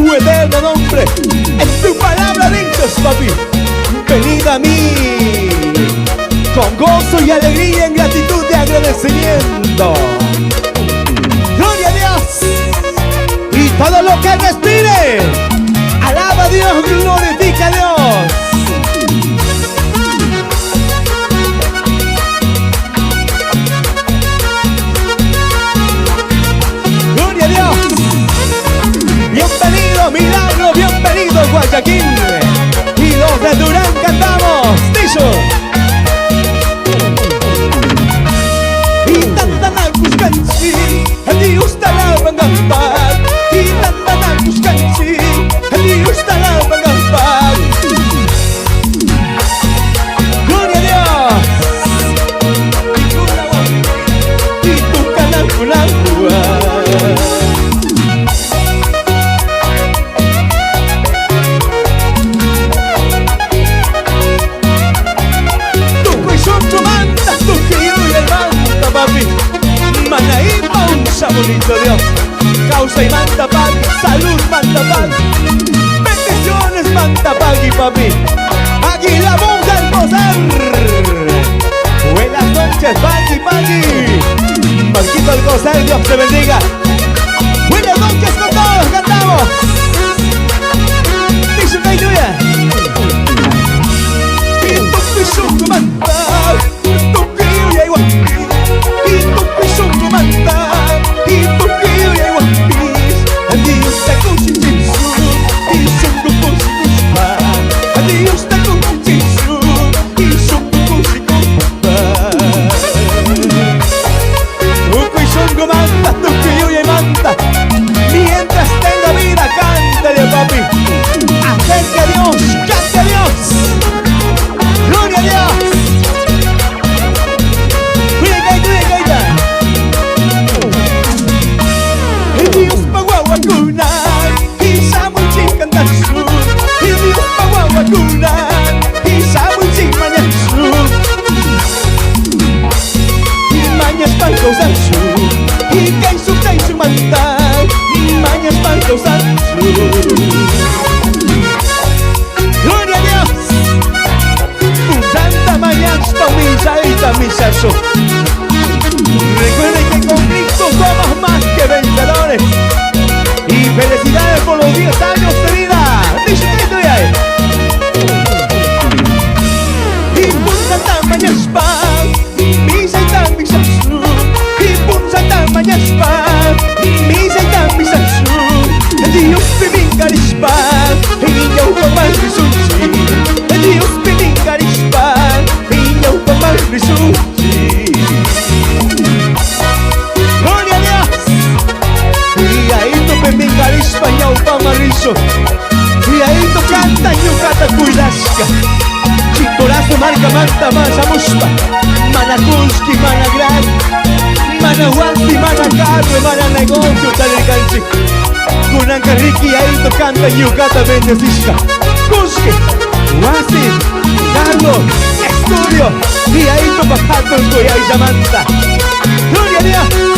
tu eterno nombre. En tu palabra dices, papi, venid a mí con gozo y alegría en gratitud y agradecimiento. ¡Gloria a Dios! Y todo lo que respire, alaba a Dios, glorifica a Dios. ¡Gloria a Dios! Bienvenido Milagro, bienvenido Guayaquil. Y los de Durán cantamos. Dicho. Y tantanakuskanchi, Dios te alabangampaq. Y tantanakuskanchi, Dios te alabangampaq. Gloria a Dios. Y tu canal. Tukuy shunqumanta, tukuy yuyaymanta, papi. Mana ima bonito Dios. Kawsaymanta papi, salud manta papi. Bendiciones manta papi, papi. Águila Monja al poder. Buenas noches, Paqui, Paqui. Marquito Alcocer, Dios te bendiga. Buenas noches con todos, cantamos. Dice Aleluya. Y tukuy shunqumanta, tukuy yuyaywanpis. Y tukuy shunqumanta, y tukuy yuyaywanpis. Diosta kushichisun, y shunqu kushikushpa. Diosta kushichisun, y shunqu kushikushpa. Tukuy shunqumanta, tukuy yuyaymanta. Mientras tenga vida, cántale, papi. Acerca a Dios, cante a Dios. Gloria a Dios. Cuida, cuida, cuida. Diospa wawakuna, y cantasun. Diospa wawakuna, y mañasun. Y mañashpan kawsasun, y kayshun chayshunmanta, mañashpan kawsasun. Gloria a Dios. Santa mañashpa millayta mishasun. Recuerden que con Cristo somos más que vencedores. Y felicidades por los 10 años de vida. Dice Cristo y ahí. Y puntata mañashpa, millayta mishasun. Y puntata mañashpa, millayta mishasun. Diospi minkarishpa, ñawpaman rishunchik. Diospi minkarishpa, ñawpaman rishunchik. Gloria a Dios. Y ahí tu minkarishpa ñawpaman rishun. Y ahí tu canta ñuqata cuidashka. Chimborazo markamanta shamushpa. Mana kullki, mana gran, mana wasi, mana carro, mana negocio charirkanchik. Kunanka riki ahí tu canta ñuqata bendecishka. Kullki, wasi, carro, estudio. Y ahí tu hatun kuyayllamanta. Gloria a Dios.